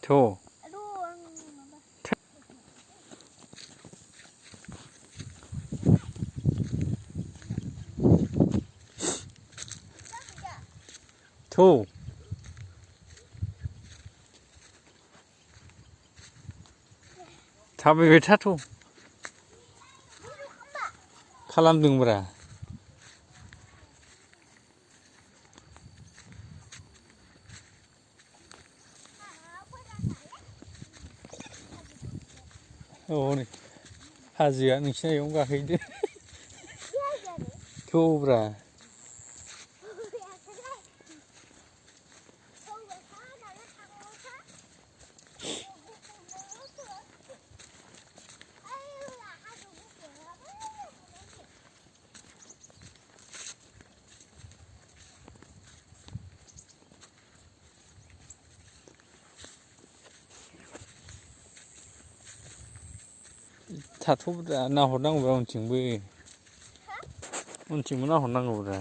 थ' थ' थाबायबाय थाथ' खालामदोंब्रा हनै हाजोआ नोंसिना बेयावनो गाखहैदो थ'ब्रा थाथ'ब्रा नाहरनांगौब्रा उनथिंबो नाहरनांगौब्रा